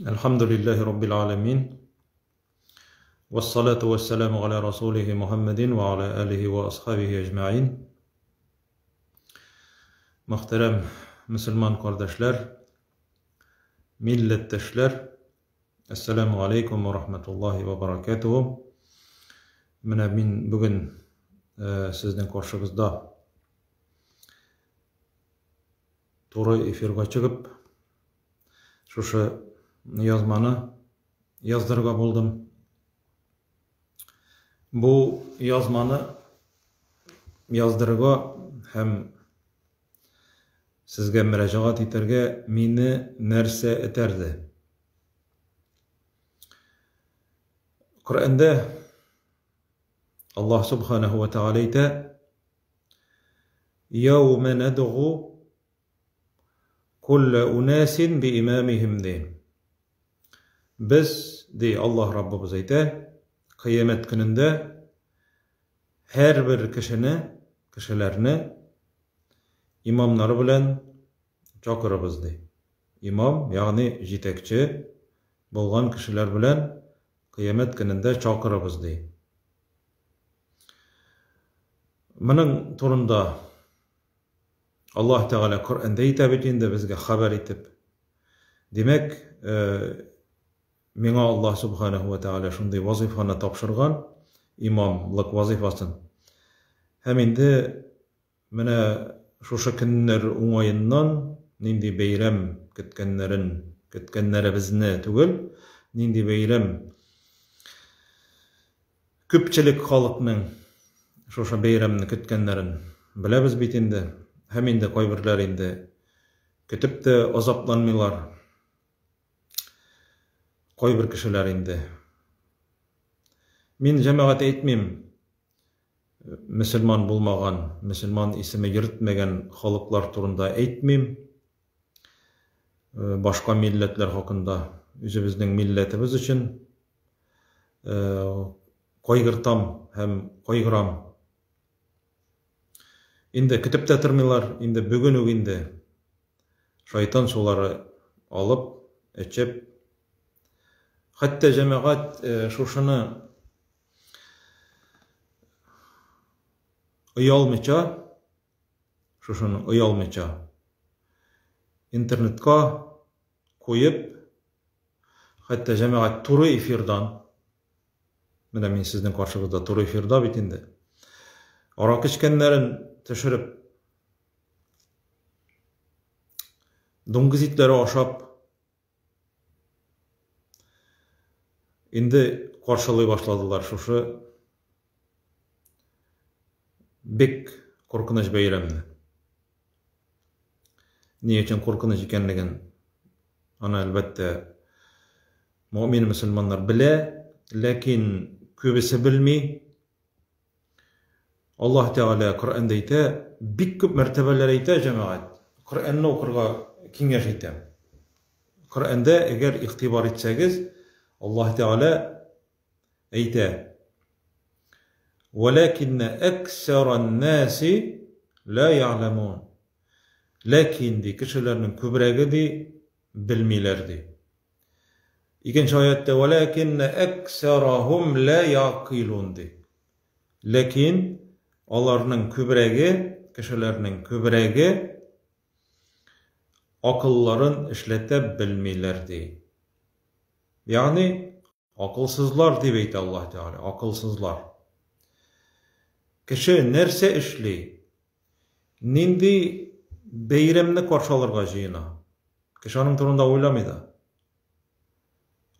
Әлхәмдүлилләһи раббил галәмин. Вассалату вассаламу аля расулихи Мухаммадин ва аля алихи ва асхабихи әҗмәин. Мөхтәрәм мөселман кардәшләр, милләттәшләр, Әссәламу алейкум ва рахматуллаһи ва баракатуху. Менә мин бүген сезнең каршыгызда туры эфирга чыгып, шушы язманы яздырырга булдым. Бу язманы яздырырга һәм сезгә мөрәҗәгать итәргә мине нәрсә этәрде? Коръәндә Аллаһ субханаһу ва тааля әйтә: Яумә надгу кулла унасин би имамихим ди. Без, ди Аллаһ Раббыбыз әйтә, кыямәт көнендә һәрбер кешене, кешеләрне имамнары белән чакырыбыз, ди. Имам, ягъни җитәкче булган кешеләр белән кыямәт көнендә чакырыбыз, ди. Моның турында Аллаһ Тәгалә Коръәндә әйтә бит инде безгә хәбәр итеп. Димәк, миңа Аллаһ Субханаһу ва Тәгалә шундый вазифаны тапшырган, имамлык вазифасын. Һәм инде менә шушы көннәр уңаеннан нинди бәйрәм көткәннәрен, көткәннәребезне түгел, нинди бәйрәм Күпчелек халыкның шушы бәйрәмне көткәннәрен беләбез бит инде. Һәм инде кайберләр инде көтеп тә азапланмыйлар. Кайбер кешеләр инде. Мин җәмәгать әйтмим, мөселман булмаган, мөселман исеме йөртмәгән халыклар турында әйтмим. Башка милләтләр хакында, үзебезнең милләтебез өчен кайгыртам һәм кайгырам. Инде көтеп тә тормыйлар, инде бүген үк инде шайтан сулары алып, эчеп, хәтта җәмәгать шушыны оялмыйча, шушыны оялмыйча интернетка куеп, Хәтта җәмәгать туры эфирдан, менә мин сезнең каршыгызда туры эфирда бит инде, аракы эчкәннәрен төшереп, дуңгыз итләре ашап, инде каршылый башладылар шушы бик куркыныч бәйрәмне. Ни өчен куркыныч икәнлеген аны, әлбәттә, мөэмин мөселманнар белә, ләкин күбесе белми. Аллаһ Тәгалә Коръәндә әйтә, бик күп мәртәбәләр әйтә, җәмәгать. Коръәнне укырга киңәш итәм. Коръәндә, әгәр игътибар итсәгез, Аллаһ Тәгалә әйтә, Вәләкиннә әксәрән-нәси лә я'ләмун. Ләкин, ди, кешеләрнең күбрәге, ди, белмиләр, ди. Икенче аятьтә, Вәләкиннә әксәрәһум лә я'кыйлун, ди. Ләкин аларның күбрәге, кешеләрнең күбрәге акылларын эшләтә белмиләр, ди. Ягъни, Акылсызлар дип әйтә Аллаһ Тәгалә, акылсызлар. Кеше нәрсә эшли? Нинди бәйрәмне каршы алырга җыена? Кеше аның турында уйламый да.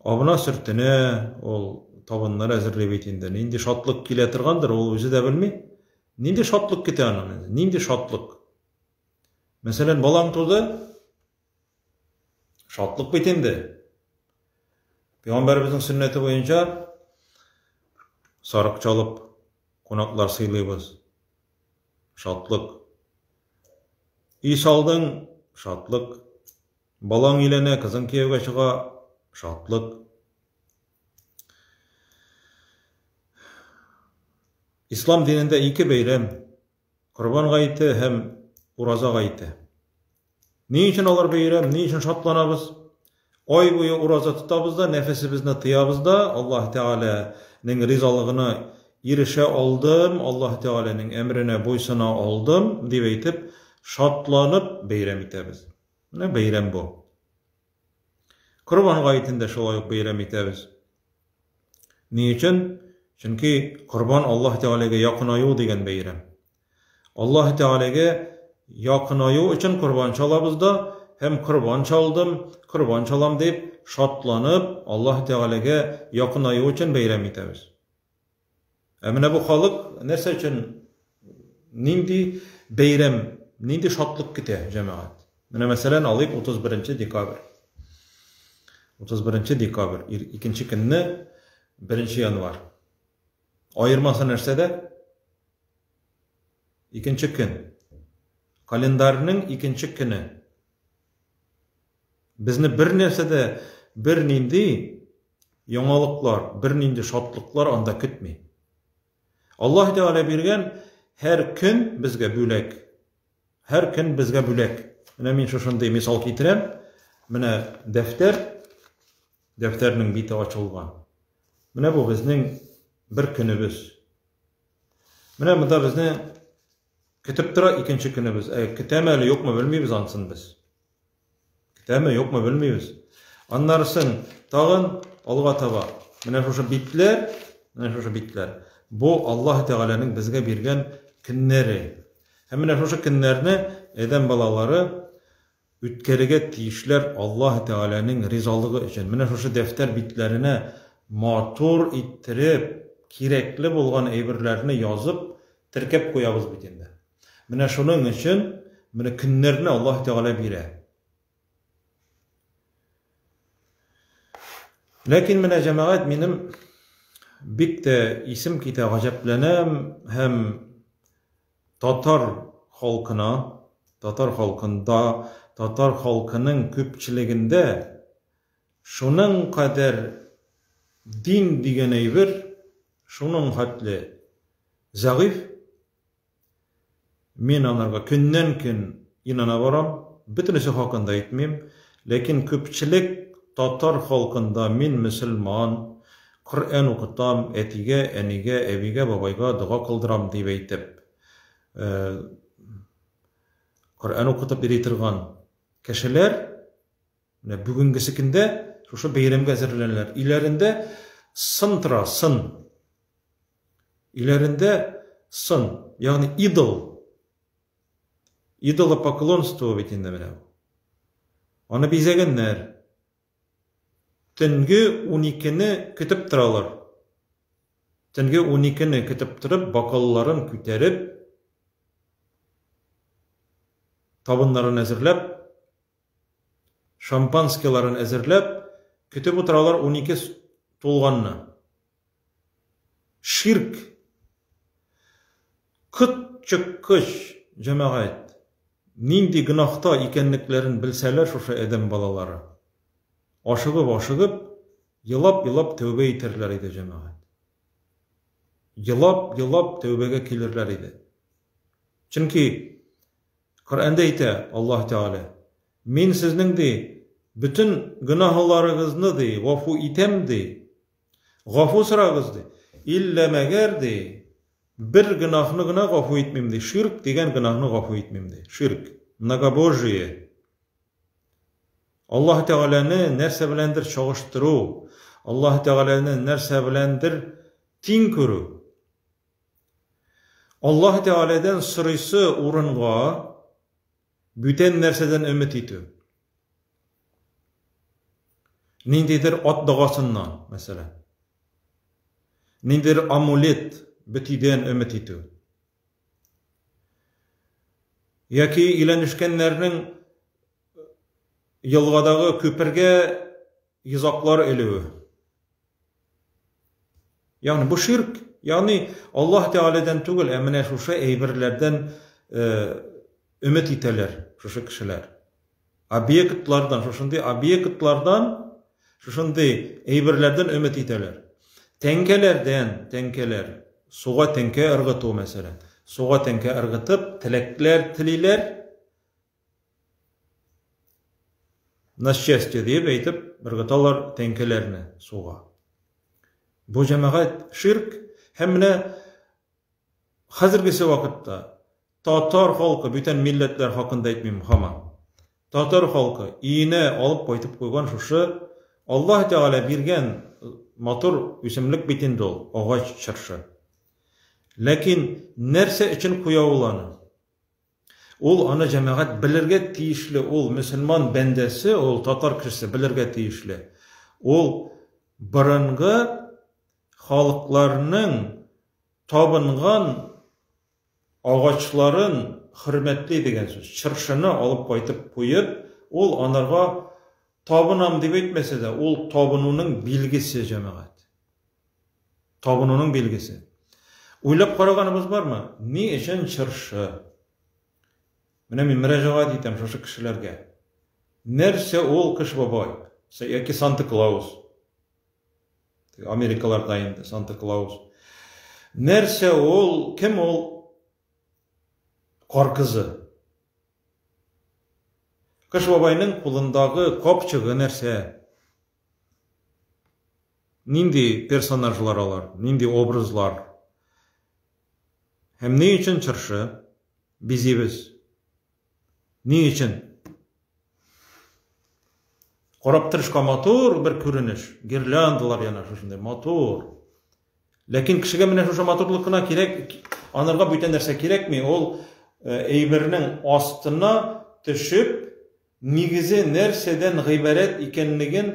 Абына сөртенә, ул табыннар әзерли бит инде. Нинди шатлык килә торгандыр, ул үзе дә белми. Нинди шатлык көтә аннан инде? Нинди шатлык? Мәсәлән, балаң туды, Шатлык бит инде. Пәйгамбәребезнең сөннәте буенча сарык чалып кунаклар сыйлыйбыз. Шатлык. Өй салдың, шатлык. Балаң өйләнә, кызың кияүгә чыга, шатлык. Ислам динендә ике бәйрәм, Корбан гаете һәм Ураза гаете. Ни өчен алар бәйрәм, ни өчен шатланабыз? Ай буе ураза тотабыз да, нәфесебезне тыябыз да, Аллаһ Тәгаләнең ризалыгына ирешә алдым, Аллаһ Тәгаләнең әмеренә буйсына алдым, дип әйтеп, шатланып бәйрәм итәбез. Менә бәйрәм бу. Корбан гаетен дә шулай ук бәйрәм итәбез. Ни өчен? Чөнки корбан Аллаһ Тәгаләгә якынаю дигән бәйрәм. Аллаһ Тәгаләгә якынаю өчен корбан чалабыз да һәм корбан чалдым, корбан чалам дип шатланып, Аллаһ Тәгаләгә якынаю өчен бәйрәм итәбез. Ә менә бу халык нәрсә өчен нинди бәйрәм, нинди шатлык көтә, җәмәгать? Менә мәсәлән, алыйк 31 декабрь. 31 декабрь, икенче көнне 1 январь. Аермасы нәрсәдә? Икенче көн. Календарьның икенче көне. Безне бер нәрсә дә, бернинди яңалыклар, бернинди шатлыклар анда көтми. Аллаһ Тәгалә биргән һәр көн безгә бүләк. Һәр көн безгә бүләк. Менә мин шушындый мисал китерәм. Менә дәфтәр, дәфтәрнең бите ачылган. Менә бу безнең бер көнебез. Менә монда безне көтеп тора икенче көнебез. Ә көтәме әле, юкмы, белмибез ансын без. Көтәме, юкмы, белмибез. Аннарысын тагын алга таба. Менә шушы битләр, менә шушы битләр. Бу Аллаһ Тәгаләнең безгә биргән көннәре. Һәм менә шушы көннәрне адәм балалары үткәрергә тиешләр Аллаһ Тәгаләнең ризалыгы өчен. Менә шушы дәфтәр битләренә матур иттереп, кирәкле булган әйберләрне язып, теркәп куябыз бит инде. Менә шуның өчен менә көннәрне Аллаһ Тәгалә бирә. Ләкин менә җәмәгать минем бик тә исем китә, гаҗәпләнәм һәм Татар халкына, татар халкында, татар халкының күпчелегендә шуның кадәр дин дигән әйбер шуның хәтле зәгыйфь, мин анарга көннән-көн инана барам, бөтенесе хакында әйтмим, ләкин күпчелек татар халкында мин мөселман, Коръән укытам, әтигә, әнигә, әбигә, бабайга дога кылдырам дип әйтеп, Коръән укытып йөри торган кешеләр менә бүгенгесе көндә шушы бәйрәмгә әзерләнәләр. Өйләрендә сын тора, сын. Өйләрендә сын, ягъни идол. Идолопоклонство бит инде менә бу. Аны бизәгәннәр. Төнге уникене көтеп торалар. Төнге уникене көтеп торып, бокалларын күтәреп, табыннарын әзерләп, шампанскийларын әзерләп, көтеп утыралар 12 тулганны. Ширк. Кот чыккыч, җәмәгать. Нинди гөнаһта икәнлекләрен белсәләр шушы адәм балалары. Ашыгып-ашыгып, елап-елап тәүбә итәрләр иде, җәмәгать. Елап-елап тәүбәгә килерләр иде. Чөнки Коръәндә әйтә Аллаһ Тәгалә, Мин сезнең, ди, бөтен гөнаһларыгызны, ди, гафу итәм, ди. Гафу сорагыз, ди. Иллә мәгәр, ди, бер гөнаһны гына гафу итмим, ди. Ширк дигән гөнаһны гафу итмим, ди. Ширк, многобожие. Аллаһ Тәгаләне нәрсә беләндер чагыштыру, Аллаһ Тәгаләне нәрсә беләндер тиң күрү. Аллаһ Тәгаләдән сорыйсы урынга бүтән нәрсәдән өмет итү. Ниндидер ат догасыннан, мәсәлән. Ниндидер амулет, бөтидән өмет итү. Яки өйләнешкәннәрнең елгадагы күпергә йозаклар элүе. Ягъни бу ширк, ягъни Аллаһ Тәгаләдән түгел, ә менә шушы әйберләрдән өмет итәләр шушы кешеләр. Объектлардан, шушындый объектлардан, шушындый әйберләрдән өмет итәләр. Тәңкәләрдән, тәңкәләр, суга тәңкә ыргыту мәсәлән. Суга тәңкә ыргытып, теләкләр телиләр. На счастье диеп әйтеп ыргыталар тәңкәләрне суга. Бу җәмәгать ширк һәм менә хәзергесе вакытта татар халкы, бүтән милләтләр хакында әйтмим һаман. Татар халкы өенә алып кайтып куйган шушы Аллаһ Тәгалә биргән матур үсемлек бит инде ул, агач чыршы. Ләкин нәрсә өчен куя ул аны? Ул аны җәмәгать белергә тиешле, ул мөселман бәндәсе, ул татар кешесе белергә тиешле. Ул борынгы халыкларның табынган агачларын хөрмәтли дигән сүз. Чыршыны алып кайтып куеп, ул анарга табынам дип әйтмәсә дә, ул табынуның билгесе җәмәгать. Табынуның билгесе. Уйлап караганыбыз бармы? Ни өчен чыршы? Менә мин мөрәҗәгать итәм шушы кешеләргә. Нәрсә ул Кыш бабай? Яки Санта Клаус. Америкаларда инде Санта Клаус. Нәрсә ул, кем ул Кар кызы? Кыш бабайның кулындагы капчыгы нәрсә? Нинди персонажлар алар, нинди образлар? Һәм ни өчен чыршы бизибез? Ни өчен? Карап торышка матур бер күренеш. Гирляндалар яна шушындый матур. Ләкин кешегә менә шушы матурлык кына кирәк, анарга бүтән нәрсә кирәкми. Ул әйбернең астына төшеп, нигезе нәрсәдән гыйбарәт икәнлеген,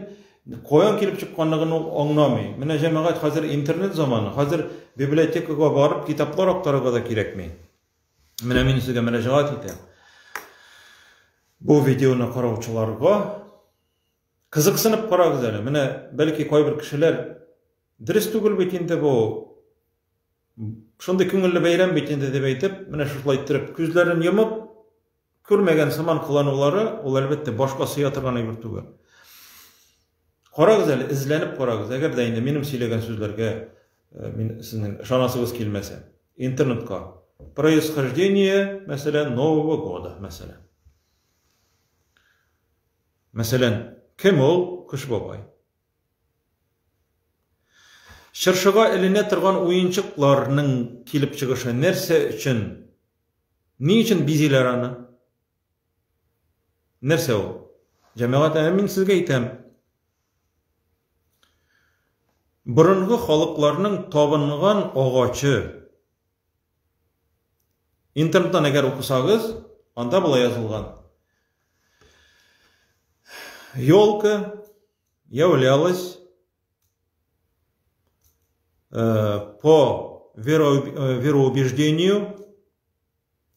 каян килеп чыкканлыгын ул аңламый. Менә җәмәгать хәзер интернет заманы, хәзер библиотекага барып китаплар актарырга да кирәкми. Менә мин сезгә мөрәҗәгать итәм. Бу видеоны караучыларга кызыксынып карагыз әле. Менә бәлки кайбер кешеләр дөрес түгел бит инде бу шундый күңелле бәйрәм бит инде дип әйтеп, менә шушылай иттереп күзләрен йомып Күрмәгән сыман кыланулары, ул, әлбәттә, башка сыя торган әйбер түгел. Карагыз әле, эзләнеп карагыз. Әгәр дә инде минем сөйләгән сүзләргә э, мин сезнең ышанасыгыз килмәсә, интернетка происхождение, мәсәлән, Нового года, мәсәлән. Мәсәлән, кем ул Кыш бабай? Чыршыга эленә торган уенчыкларның килеп чыгышы нәрсә өчен? Ни өчен бизиләр аны? Нәрсә ул? Җәмәгать, ә мин сезгә әйтәм. Борынгы халыкларның табынган агачы. Интернеттан әгәр укысагыз, анда болай язылган. Елка являлась по вероубеждению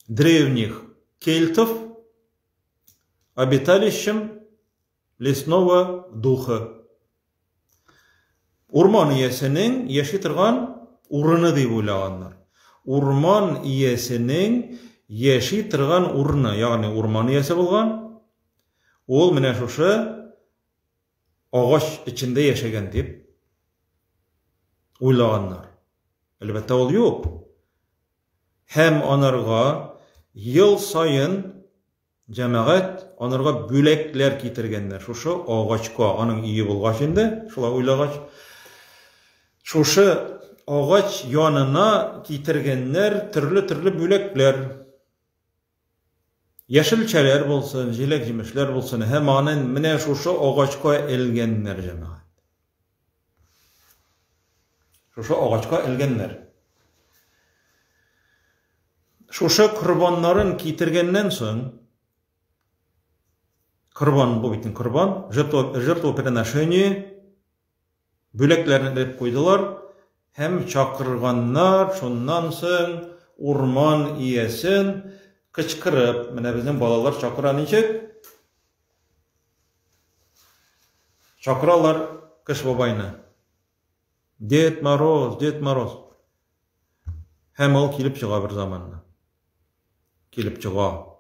древних кельтов обиталищем лесного духа. Урман иясенең яши торган урыны дип уйлаганнар. Урман иясенең яши торган урыны, ягъни урман иясе булган, ул менә шушы агач эчендә яшәгән дип уйлаганнар. Әлбәттә, ул юк. Һәм анарга ел саен җәмәгать анарга бүләкләр китергәннәр. Шушы агачка, аның өе булгач инде, шулай уйлагач, шушы агач янына китергәннәр төрле-төрле бүләкләр. Яшелчәләр булсын, җиләк-җимешләр булсын, һәм аны менә шушы агачка элгәннәр, җәмәгать. Шушы агачка элгәннәр. Шушы корбаннарын китергәннән соң, корбан бу бит корбан, жертва, жертвоприношение, Бүләкләрне элеп куйдылар һәм чакырганнар, шуннан соң урман иясен кычкырып, менә безнең балалар чакыра ничек? Чакыралар Кыш бабайны. Дед Мороз, Дед Мороз. Һәм ул килеп чыга бер заманны. Килеп чыга.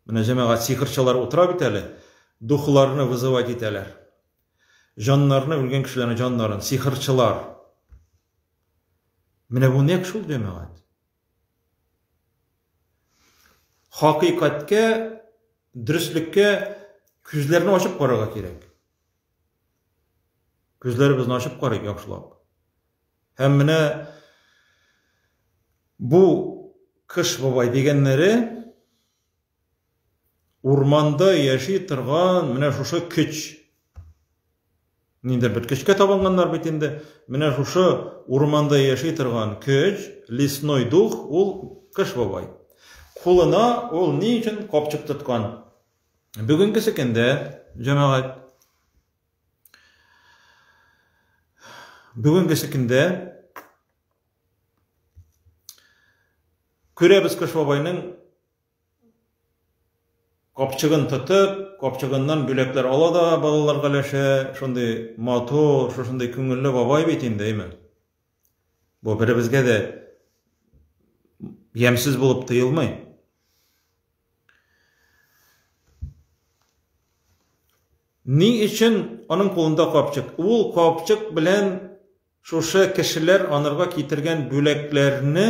Менә җәмәгать сихерчылар утыра бит әле, духларны вызывать итәләр. Җаннарны, үлгән кешеләрнең җаннарын, сихерчылар. Менә бу нәкъ шул җәмәгать. Хакыйкатькә, дөреслеккә Күзләрне ачып карарга кирәк. Күзләребезне ачып карыйк яхшылап. Һәм менә бу Кыш бабай дигәннәре урманда яши торган менә шушы көч. Ниндидер бер көчкә табынганнар бит инде. Менә шушы урманда яши торган көч, лесной дух, ул Кыш бабай. Кулына ул ни өчен капчык тоткан? Бүгенгесе көндә, җәмәгать, бүгенгесе көндә күрәбез Кыш бабайның капчыгын тотып, капчыгыннан бүләкләр ала да балаларга өләшә, шундый матур, шушындый күңелле бабай бит инде, әйме? Бу беребезгә дә ямьсез булып тоелмый. Ни өчен аның кулында капчык? Ул капчык белән шушы кешеләр анырга китергән бүләкләрне,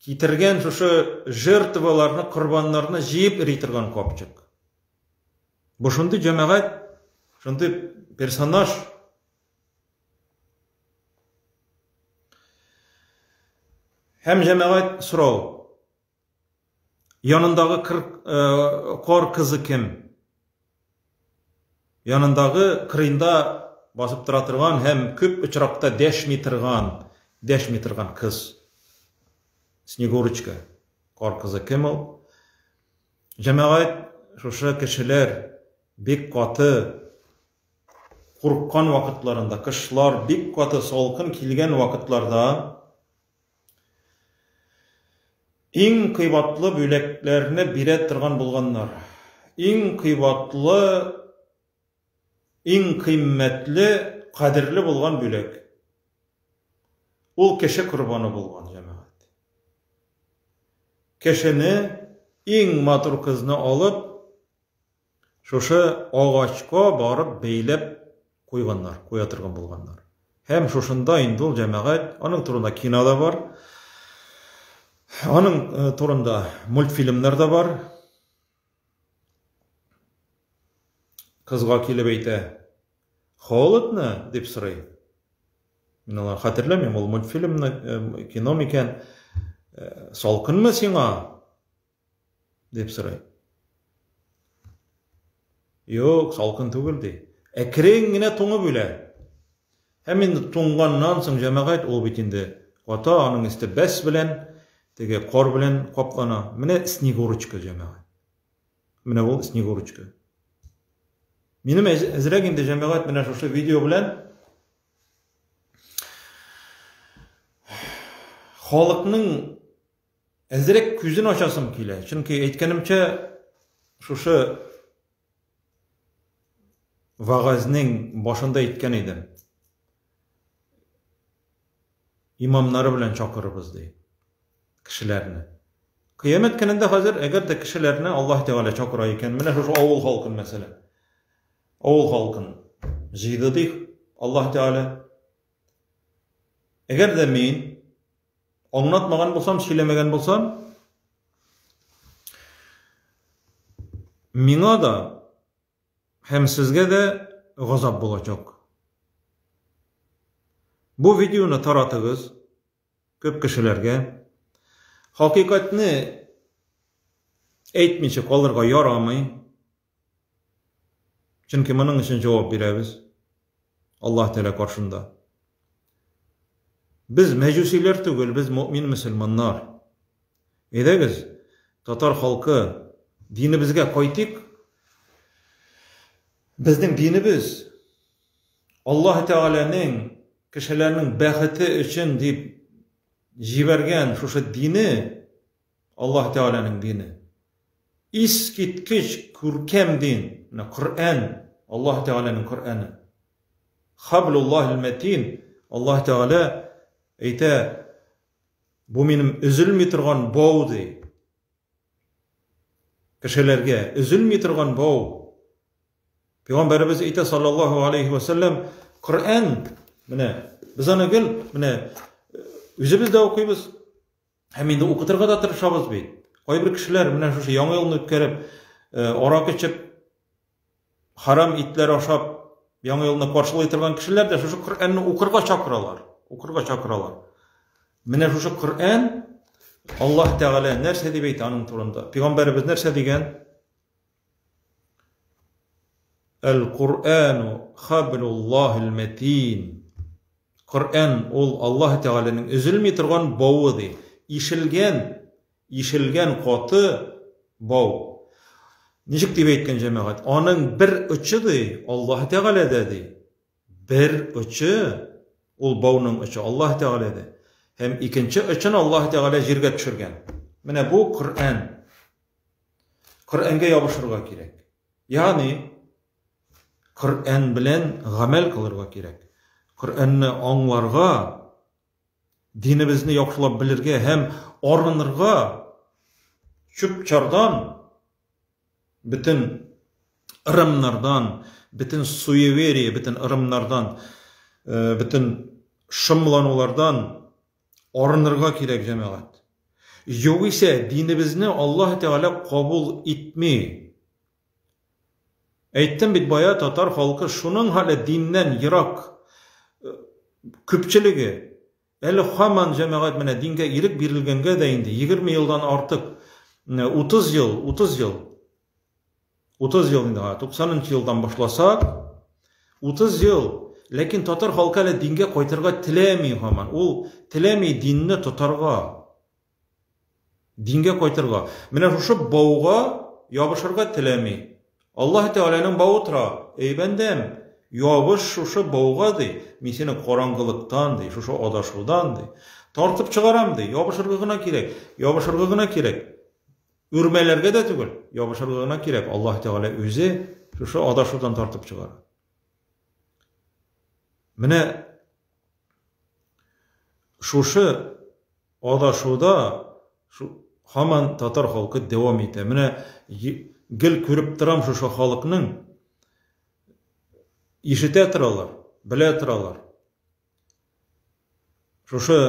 китергән шушы жертваларны, корбаннарны җыеп эри торган капчык. Бу шундый җәмәгать, шундый персонаж. Һәм җәмәгать сорау. Янындагы кыр, э, кар кызы кем? Янындагы кырыенда басып тора торган һәм күп очракта дәшми торган, дәшми торган кыз. Снегурочка. Кар кызы кем ул? Җәмәгать, шушы кешеләр бик каты курыккан вакытларында, кышлар бик каты салкын килгән вакытларда Иң кыйбатлы бүләкләрне бирә торган булганнар. Иң кыйбатлы, иң кыйммәтле, кадерле булган бүләк. Ул кеше корбаны булган, җәмәгать. Кешене, иң матур кызны алып, Шушы агачка барып бәйләп куйганнар, куя торган булганнар. Һәм шушында инде ул җәмәгать, аның турында кино да бар, аның э, турында мультфильмнар да бар. Кызга килеп әйтә, холодно, дип сорый. Мин алар хәтерләмим, ул мультфильмны, э, кино микән? Э, салкынмы сиңа? Дип сорый. Юк, салкын түгел, ди. Әкрен генә туңып үлә. Һәм инде туңганнан соң җәмәгать ул бит инде ката, аның өсте бәс белән, теге кар белән каплана. Менә Снегурочка җәмәгать. Менә ул Снегурочка. Минем әзрәк инде җәмәгать менә шушы видео белән халыкның Әзрәк күзен ачасым килә. Чөнки әйткәнемчә, шушы вәгазьнең башында әйткән идем. Имамнары белән чакырыбыз ди кешеләрне. Кыямәт көнендә хәзер әгәр дә кешеләрне Аллаһ Тәгалә чакыра икән, менә шушы авыл халкын мәсәлән. Авыл халкын җыйды ди Аллаһ Тәгалә. Әгәр дә мин Аңлатмаган булсам, сөйләмәгән булсам, миңа да һәм сезгә дә газап булачак. Бу видеоны таратыгыз күп кешеләргә. Хакыйкатьне әйтмичә калырга ярамый. Чөнки моның өчен җавап бирәбез Аллаһ Тәгалә каршында. Без мәҗүсиләр түгел, без мөмин мөселманнар. Әйдәгез, татар халкы, динебезгә кайтыйк. Безнең динебез Аллаһ Тәгаләнең кешеләрнең бәхете өчен дип җибәргән шушы дине Аллаһ Тәгаләнең дине. Искиткеч күркәм дин. Менә Коръән, Аллаһ Тәгаләнең Коръәне. Хаблуллаһил мәтин. Аллаһ Тәгалә әйтә, бу минем өзелми торган бау ди. Кешеләргә өзелми торган бау. Пәйгамбәребез әйтә саллаллаһу алейхи ва сәлләм, Коръән менә без аны гел менә үзебез дә укыйбыз, Һәм инде укытырга да тырышабыз бит. Кайбер кешеләр менә шушы яңа елны үткәреп, э, аракы эчеп, Харам итләр ашап Яңа елны каршылый торган кешеләр дә шушы Коръәнне укырга чакыралар. Укырга чакыралар. Менә шушы Коръән Аллаһ Тәгалә нәрсә дип әйтә аның турында? Пәйгамбәребез нәрсә дигән? Әл-Коръәну хаблуллаһил мәтин. Коръән ул Аллаһ Тәгаләнең өзелми торган бавы ди. Ишелгән, ишелгән каты бау. Ничек дип әйткән җәмәгать? Аның бер очы ди, Аллаһ Тәгаләдә ди. Бер очы, ул бауның очы Аллаһ Тәгаләдә. Һәм икенче очын Аллаһ Тәгалә җиргә төшергән. Менә бу Коръән. Коръәнгә ябышырга кирәк. Ягъни Коръән белән гамәл кылырга кирәк. Коръәнне аңларга, динебезне яхшылап белергә һәм арынырга чүп-чардан, бөтен ырымнардан, бөтен суеверие, бөтен ырымнардан, э, бөтен шомланулардан арынырга кирәк, җәмәгать. Югыйсә динебезне Аллаһ Тәгалә кабул итми. Әйттем бит бая, татар халкы шуның хәле диннән ерак күпчелеге. Әле һаман җәмәгать менә дингә ирек бирелгәнгә дә инде 20 елдан артык, 30 ел, 30 ел. 30 ел инде, 90 елдан башласак, 30 ел. Ләкин татар халкы әле дингә кайтырга теләми һаман. Ул теләми динне тотарга. Дингә кайтырга. Менә шушы бауга ябышырга теләми. Аллаһ Тәгаләнең бавы тора. Эй, бәндәм, ябыш шушы бауга, ди. Мин сине караңгылыктан, ди, шушы адашудан, ди, тартып чыгарам, ди. Ябышырга гына кирәк. Ябышырга гына кирәк. Үрмәләргә дә түгел, ябышырга гына кирәк. Аллаһ Тәгалә үзе шушы адашудан тартып чыгара. Менә шушы адашуда шу, һаман татар халкы дәвам итә. Менә гел күреп торам шушы халыкның ишетә торалар, белә торалар. Шушы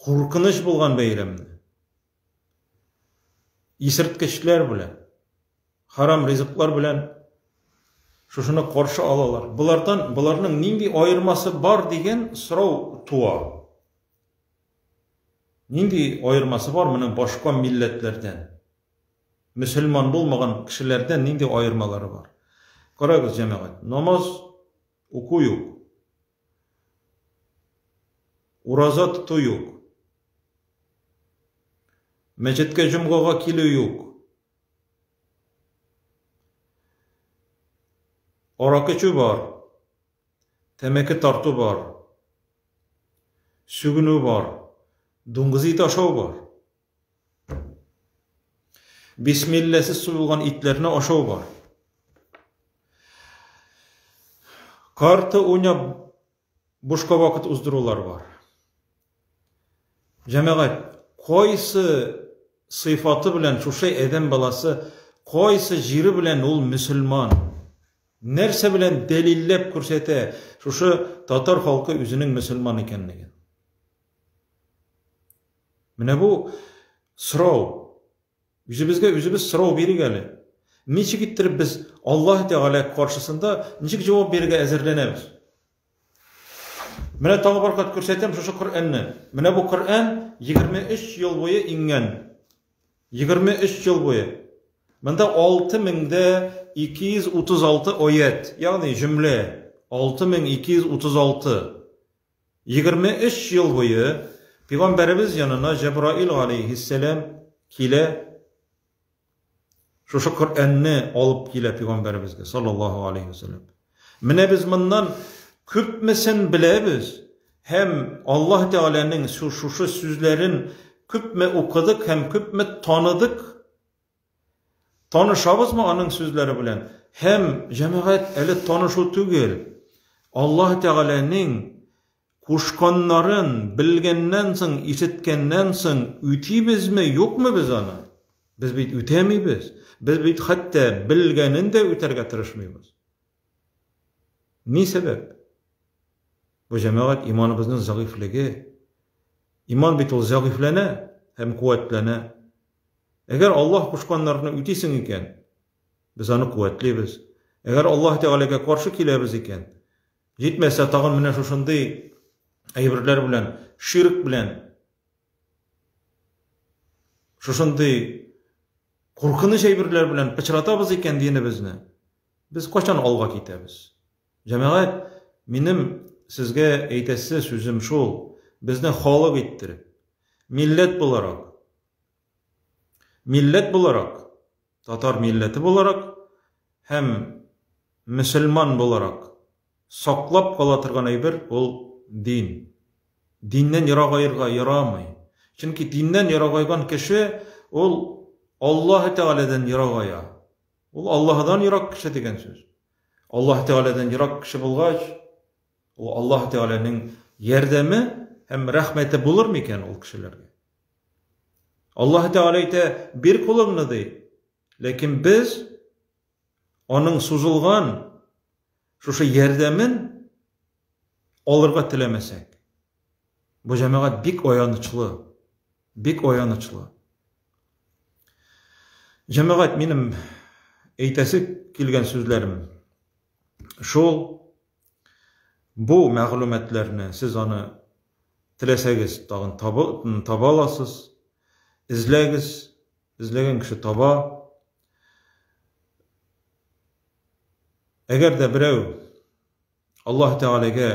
куркыныч булган бәйрәмне исерткечләр белән, харам ризыклар белән шушыны каршы алалар. Болардан, боларның нинди аермасы бар дигән сорау туа. Нинди аермасы бар моның башка милләтләрдән? Мөселман булмаган кешеләрдән нинди аермалары бар? Карагыз, җәмәгать, намаз уку юк. Ураза тоту юк. Мәчеткә җомгага килү юк. Аракы эчү бар. Тәмәке тарту бар. Сүгенү бар. Дуңгыз ите ашау бар. Бисмилләсез суелган итләрне ашау бар. Карта уйнап бушка вакыт уздырулар бар. Җәмәгать, кайсы сыйфаты белән шушы адәм баласы, кайсы җире белән ул мөселман? Нәрсә белән дәлилләп күрсәтә шушы татар халкы үзенең мөселман икәнлеген? Менә бу сорау. Үзебезгә үзебез сорау бирик әле. Ничек иттереп без Аллаһ Тәгалә каршысында ничек җавап бирергә әзерләнәбез? Менә тагы бер кат күрсәтәм шушы Коръәнне. Менә бу Коръән 23 ел буе иңгән. 23 ел буе. Монда 6236 аят, ягъни җөмлә 6236. 23 ел буе Пәйгамбәребез янына Җәбраил галәйһиссәлам килә, шушы Коръәнне алып килә Пәйгамбәребезгә, саллаллаһу алейһи вәсәлләм. Менә без моннан күпмесен беләбез һәм Аллаһ Тәгаләнең шушы сүзләрен күпме укыдык һәм күпме таныдык. Танышабызмы аның сүзләре белән? Һәм, җәмәгать, әле танышу түгел. Аллаһ Тәгаләнең кушканнарын белгәннән соң, ишеткәннән соң үтибезме, юкмы без аны? Без бит үтәмибез. Без бит хәтта белгәнен дә үтәргә тырышмыйбыз. Ни сәбәп? Бу җәмәгать иманыбызның зәгыйфьлеге. Иман бит ул зәгыйфьләнә һәм куәтләнә. Әгәр Аллаһ кушканнарны үтисең икән, без аны куәтлибез. Әгәр Аллаһ Тәгаләгә каршы киләбез икән, җитмәсә тагын менә шушындый әйберләр белән, ширк белән, шушындый куркыныч әйберләр белән пычратабыз икән динебезне, без кайчан алга китәбез? Җәмәгать, минем сезгә әйтәсе сүзем шул, безне халык иттереп, милләт буларак, милләт буларак, татар милләте буларак һәм мөселман буларак саклап кала торган әйбер ул дин. Диннән ерагаерга ярамый. Чөнки диннән ерагайган кеше ул Аллаһы Тәгаләдән ерагая. Ул Аллаһыдан ерак кеше дигән сүз. Аллаһ Тәгаләдән ерак кеше булгач, ул Аллаһ Тәгаләнең ярдәме һәм рәхмәте булыр микән ул кешеләргә? Аллаһ Тәгалә әйтә, бир кулыңны ди. Ләкин без аның сузылган шушы ярдәмен алырга теләмәсәк, бу җәмәгать бик аянычлы, бик аянычлы. Җәмәгать, минем әйтәсе килгән сүзләрем шул. Бу мәгълүматларны сез аны теләсәгез тагын таба, таба аласыз. Эзләгез, эзләгән кеше таба. Әгәр дә берәү Аллаһ Тәгаләгә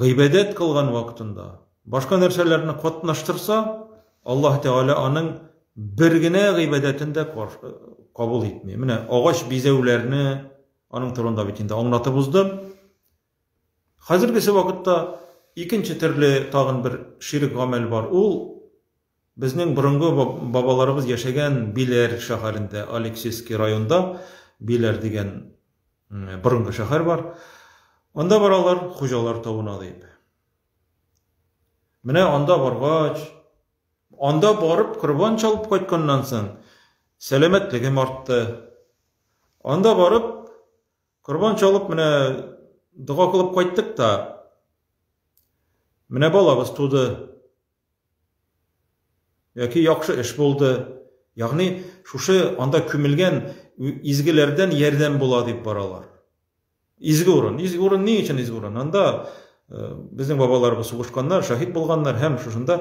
гыйбадәт кылган вакытында башка нәрсәләрне катнаштырса, Аллаһ Тәгалә аның бер генә гыйбадәтен дә кабул итми. Менә агач бизәүләрне аның турында бит инде аңлатып уздым. Хәзергесе вакытта икенче төрле тагын бер ширк гамәл бар. Ул безнең борынгы бабаларыбыз яшәгән Биләр шәһәрендә, Алексеевский районда Биләр дигән борынгы шәһәр бар. Анда баралар Хуҗалар тавына дип. Менә анда баргач, анда барып корбан чалып кайтканнан соң сәламәтлегем артты. Анда барып корбан чалып менә дога кылып кайттык та, менә балабыз туды. Яки яхшы эш булды. Ягъни шушы анда күмелгән изгеләрдән ярдәм була дип баралар. Изге урын. Изге урын ни өчен изге урын? Анда э, безнең бабаларыбыз сугышканнар, шәһит булганнар һәм шушында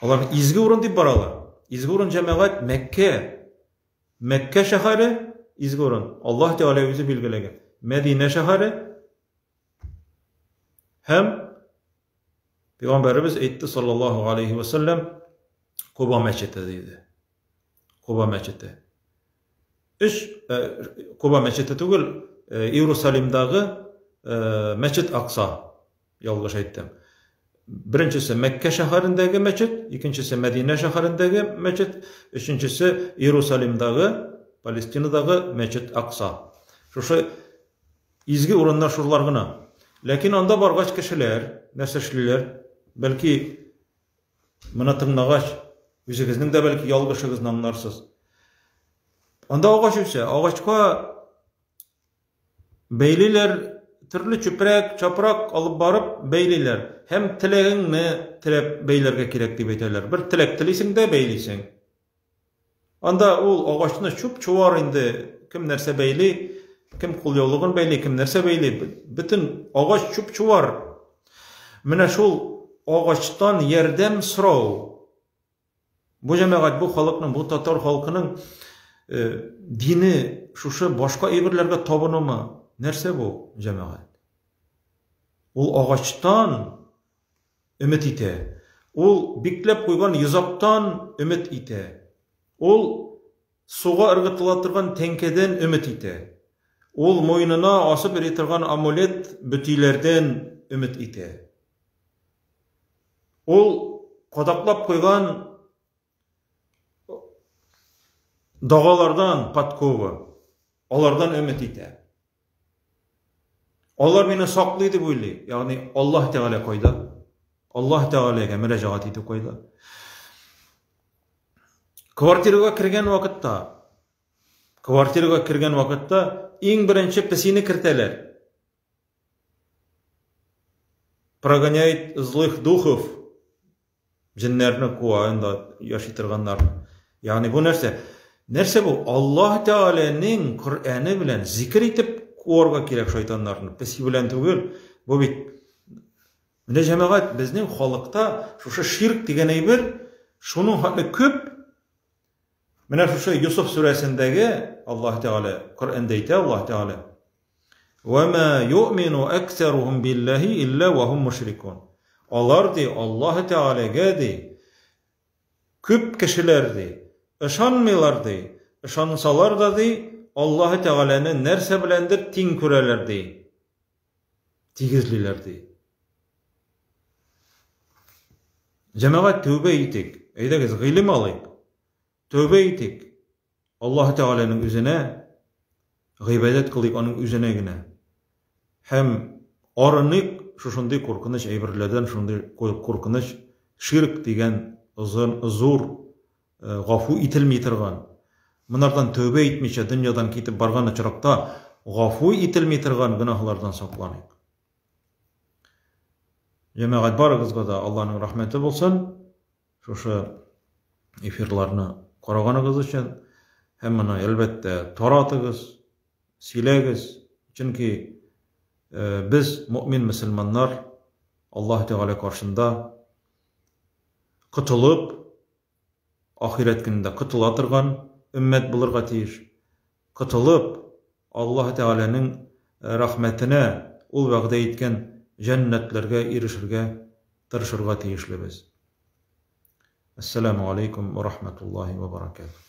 алар изге урын дип баралар. Изге урын җәмәгать Мәккә. Мәккә шәһәре изге урын. Аллаһ Тәгалә үзе билгеләгән. Мәдинә шәһәре һәм Пәйгамбәребез әйтте саллаллаһу алейхи ва саллям Куба мәчете диде. Куба мәчете. Өч э, Куба мәчете түгел, э, Иерусалимдагы э, мәчет Акса. Ялгыш әйттем. Беренчесе Мәккә шәһәрендәге мәчет, икенчесе Мәдинә шәһәрендәге мәчет, өченчесе Иерусалимдагы, Палестинадагы мәчет Акса. Шушы Изге урыннар шулар гына. Ләкин анда баргач кешеләр нәрсә эшлиләр? Бәлки, моны тыңлагач, үзегезнең дә бәлки ялгышыгызны аңларсыз. Анда агач үсә. Агачка бәйлиләр, төрле чүпрәк, чапрак алып барып бәйлиләр. Һәм теләгеңне теләп бәйләргә кирәк дип әйтәләр. Бер теләк телисең дә бәйлисең. Анда ул агачны чуп-чуар инде, кем нәрсә бәйли, кем кулъяулыгын бәйли, кем нәрсә бәйли, бөтен агач чуп-чуар. Менә шул агачтан ярдәм сорау. Бу җәмәгать, бу халыкның, бу татар халкының э, дине шушы башка әйберләргә табынумы? Нәрсә бу, җәмәгать? Ул агачтан өмет итә. Ул бикләп куйган йозактан өмет итә. Ул суга ыргытыла торган тәңкәдән өмет итә. Ул муенына асып йөри торган амулет бөтиләрдән өмет итә. Ул кадаклап куйган Дагалардан, подкова, алардан өмет итә. Алар мине саклый дип уйлый. Ягъни Аллаһ Тәгалә кайда? Аллаһ Тәгаләгә мөрәҗәгать итү кайда? Квартирага кергән вакытта, квартирага кергән вакытта иң беренче песине кертәләр. Прогоняет злых духов. Җеннәрне куа, инде яши торганнарны. Ягъни бу нәрсә? Нәрсә бу? Аллаһ Тәгаләнең Коръәне белән зикер итеп куарга кирәк шайтаннарны, песи белән түгел. Бу бит Менә җәмәгать, безнең халыкта шушы ширк дигән әйбер шуның хәтле күп. Менә шушы Йосыф сүрәсендәге Аллаһ Тәгалә Коръәндә әйтә Аллаһ Тәгалә: "Ва ма юъмину аксарухум биллаһи илля ва хум мушрикун". Алар ди Аллаһ Тәгаләгә ди Күп кешеләр, ди, ышанмыйлар, ди, ышансалар да, ди, Аллаһы Тәгаләне нәрсә беләндер тиң күрәләр, ди, тигезлиләр, ди. Җәмәгать, тәүбә итик. Әйдәгез, гыйлем алыйк. Тәүбә итик. Аллаһы Тәгаләнең үзенә гыйбадәт кылыйк, аның үзенә генә. Һәм арыныйк шушындый куркыныч әйберләрдән, шундый куркыныч ширк дигән озын, зур, э, гафу ителми торган, монардан тәүбә итмичә дөньядан китеп барган очракта гафу ителми торган гөнаһлардан сакланыйк. Җәмәгать, барыгызга да Аллаһның рәхмәте булсын. Шушы эфирларны караганыгыз өчен һәм моны, әлбәттә, таратыгыз, сөйләгез. Чөнки э, без мөмин мөселманнар Аллаһ Тәгалә каршында котылып, ахирәт көнендә котыла торган өммәт булырга тиеш. Котылып, Аллаһ Тәгаләнең рәхмәтенә, ул вәгъдә иткән җәннәтләргә ирешергә тырышырга тиешлебез. Әссәламү алейкум ва рахматуллаһи ва баракатуһ.